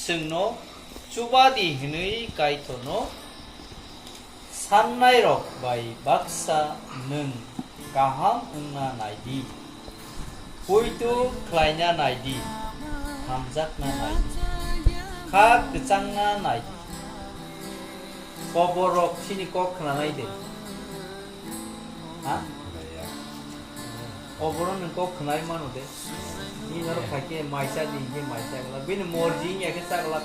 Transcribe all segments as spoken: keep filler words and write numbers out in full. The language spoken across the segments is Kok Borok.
Chwngno chuba di hwnwi Kaitorno sannairok bai baksa nwng kaham wngna nai di, poito khlaina nai di, hamjakna nai di, kha kwchangna nai di. Koborrok chini kok khna nai de? Ha? Koborno nwng kok khnai mano de? Nini norok khai khe mai cha di hinkhe mai cha glak. Bini morji wngya khe cha glak.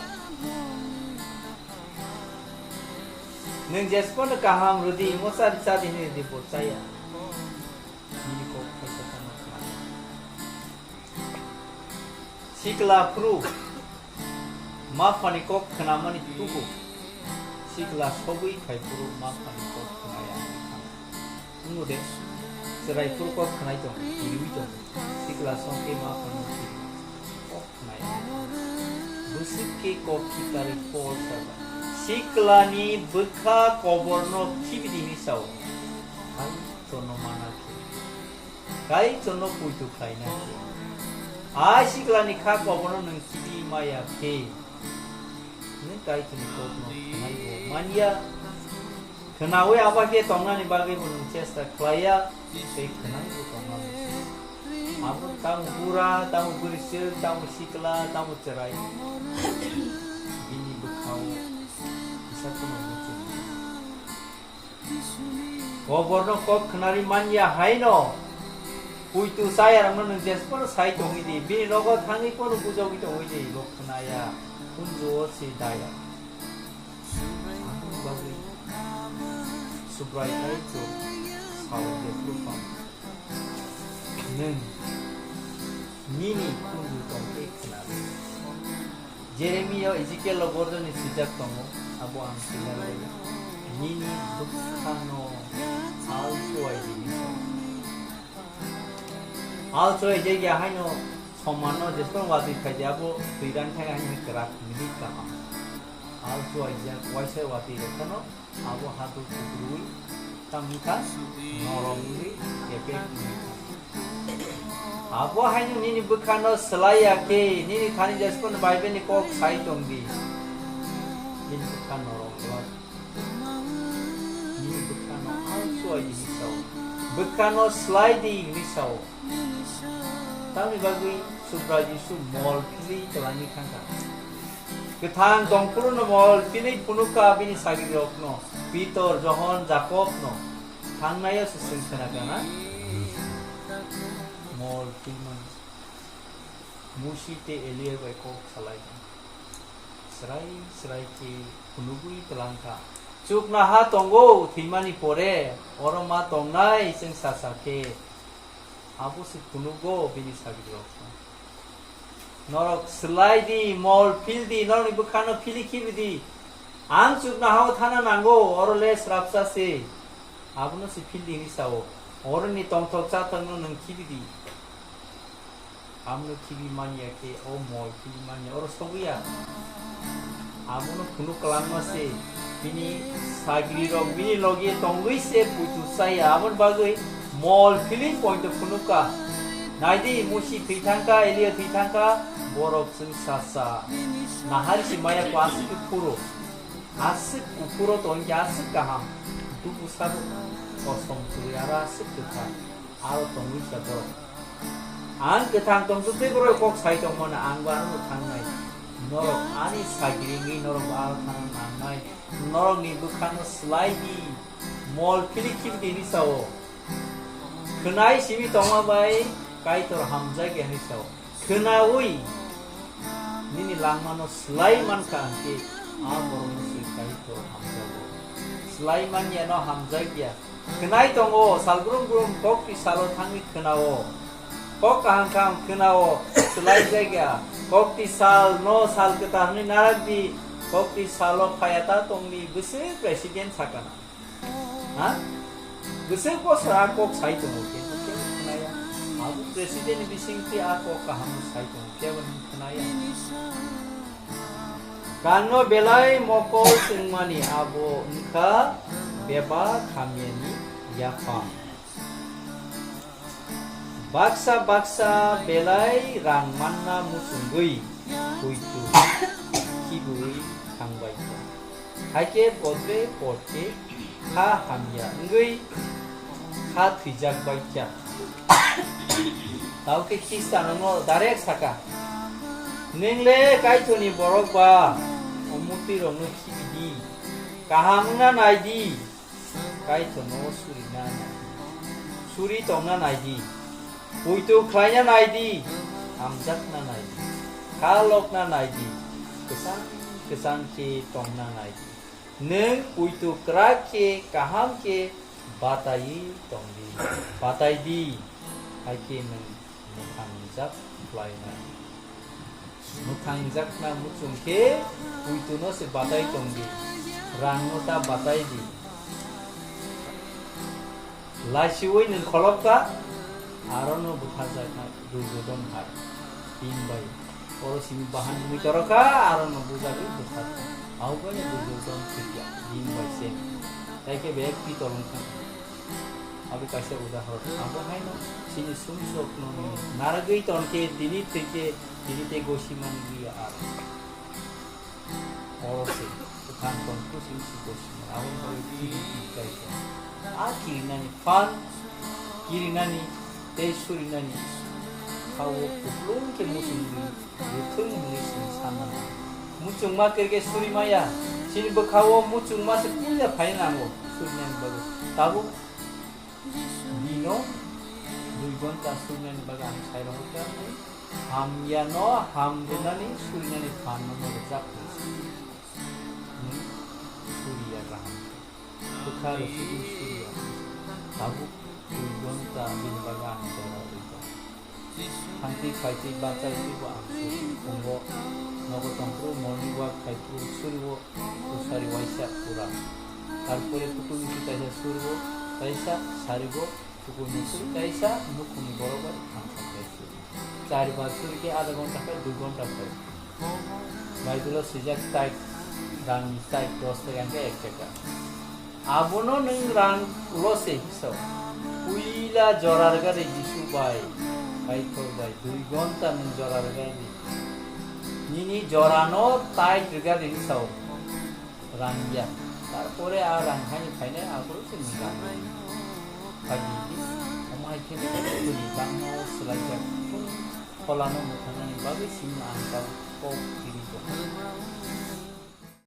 Nwng jesphano kaham rwdi, imo cha di, cha di hinwi rwdi, bo chaya. Nini kok khaisa tamo khnai. Sikla phuru ma phani kok khnamani tubu. Sikla sogwi khai phuru ma phani kok khnaya. Wngbo de, chwrai phuru kok khnai tong, kiriwi tong. Sikla songkhe ma phano kiri. Kok khnai. Bwswk khe kok khikarwi Pol saka. Siklani bwkha koborno khibidi hinwi sao. Hai tono mana khe. Kaitorno poito khlaina khe. A siklani kha koborno nwng khibi maya khe. Nwng Kaitorni kokno khnai bo manya. Khnaui aba khe tongnani bagwi bo nwng chesta khlaiya, tei khnaui bo tongna muchungo. Abo tamo bura, tamo bwrwiswk, tamo sikla, tamo chwrai. Bini bwkhao kisa kheno muchungo. Koborno kok khnari manya haino, puitu chayarokno nwng jesphano sai tongwi di, bini nogo thangwi phano bujogwi tongwi di, bo khnaya, hunjuo se daya. Aboni bagwi Subrai Kaitor sao jephru phano nwng nini khunju tong khe khna di. Jeremia o Ezekiel o gorjoni swijak tongo, abo ang sinai lai. Nini bwkhano al chuai di hinwi sao. Al chuai jagya haino somanno jesphano watwi phaidi abo twi rang thai haino kwrak milik kaham. Al chuai jak waisa watwi rwkhano abo hathok kukrui tamo wngkha norom wngwi kepek wngwi thango. Abo haino nini bwkhano swlai ya khe, nini thani jesphano Bible ni kok sai tong di. Nini bwkha norom glak. Nini bwkhano al chuai di hinwi sao. Bwkhano swlai di hinwi sao. Tamni bagwi Subrai Jisu mol philwi twlangwi thangkha. Kwthang tongphuru no mol philwi phunukha bini sagrirokno, Pitor, Johon, Jakobno. Thangnai-o se chwng khna kana? Mol philmani. Musi tei Elia bai kok salai. Srai srai khe phunugwi twlangkha. Chuknoha tongo thwimani pore, oro ma tongnai chwng sacha khe. Abo se phunugo bini sagrirokno. Norok swlai di, mol phil di, norokni bwkhano philwi khibi di. Ang chuknohao thana nango, oro le srapsa se. Abono se phil di hinwi sao. Oroni tongthok chathokno nwng khibi di. Abono khibi manya khe o mol khibi manya oro sogwi ya. Abono phunuk kwlangma se bini sagrirok bini logi tongwi se puitu chaya. Aboni bagwi mol philwi poito phunukha. Naidi, Musi thwi thangkha, Elia thwi thangkha, borok chwng sacha. Nahari se maya kho aswk khe phuru. Aswk kuphuro tongkhe aswk kaham. Duku sabo kosom kwrwi aro aswk kwthar. Aro tongwi kha borok. Ang kwthang tongtwtwi borok kok sai tongmano, angbo ano thangnai. Norok ani sagri wngwi norokbo ano thangna nangnai. Norokni bwkhano swlai di, mol philik philik hinwi sao. Khwnai simi tongma bai Kaitor hamjakya hinwi sao. Khwnaui nini langmano swlai mankha hwnkhe, a borokno se Kaitor hamjago. Swlai manyano hamjakya. Khwnai tongo, sal brum brum kokti salo thangwi khwnao. Kok kaham kaham khwnao, swlai jakya. Kokti salno sal kwtal hwnwi narak di, kokti salo phaya ta tongdi, bwswk president sakana. Ha? Bwswk bosor a kok sai tongo, kebo kebo khwnaya. Abo president ni bisingtwi a kok kaham sai tongo, kebo hwn khwnaya. Kangno belai mokol chwngmani abo wngkha bebak hamyani yaphang. Baksa baksa belai rang manna muchungwi puitu Twi thangbai kha. Hai khe bodre podre kha hamya wngwi kha thwijak bai kha. Tao khe Khristanokno direct saka, "Nwng le Kaitorni borok ba, o murtirokno khibi di, kaham wngna nai di." Kaitorno surina nai di. Suri tongna nai di. Puitu khlaina nai di. Hamjakna nai di. Kha lokna nai di. Kwchang kwchang khe tongna nai di. Nwng puitu kwrak khe, kaham khe bataiwi tong di. Batai di. Hai khe nwng mwthang jak khlainai. Mwthangjakna muchung khe puituno se batai tong di, rangno ta batai di. Lachiui nwng kholopkha, arono butharjakna Duryodhon hai. Tin bai. Oro simi bahan wngwi torokha, arono bujagwi butharkha. Abono Duryodhon thwikha, tin bai se. Tai khe bek pitol wngkha. Abo kaisa udahoron. Abo haino chini sumsokno narwgwi tonkhe, tini thwikhe, tini tei gosi manliya aro. Oro se, bwkhang tongkhu sini si gosi mano. Aboni bagwi kiri kiri kaisa. A kirinani phan, kirinani tei surinani. Kha-o kuplung khe muchungdi. Buthung hwnwi chwng sanna nango. Muchungma kwrwikhe suri maya. Chini bwkha-o muchungma se puila phai nango surinani bagwi. Tabuk bino dui gonta surinani bagwi ang sai rwngkha. Hamyano ham rwnani surinani phanno no rwjak hwnwi suriya kaham. Bwkha rwchugwi suriya. Tabuk dui gonta bini bagwi ang jora rwi tongo. Thangtwi phaitwi bachai twibo ang suri. Phungo nogo tongphuru morning walk khaiphuru suriwo kusari waisa pura. Tarpore pukuimusu kaisa suriwo, kaisa sariwo, pukuimusu kaisa nukhungni borok bai thamsa khe suri. Chari bar suri khe adha ghonta khe dui ghonta khe. Baibolo swijak tai rang tai dos taka hwnkhe ek taka. Abono nwng rang ulo se hiso. Puila jora rwgadi Jisu bai, Kaitor bai, dui ghonta nwng jora rwgadi. Nini jorano tai rwgadi hiso. Rang ya. Tarpore a rang haini phainai aphuru se nwng rang. Phaidi, omo hai khe bini bangma o swlaijak. Pholano mwthangnani bagwi simi ang tabuk kok kiri tongo.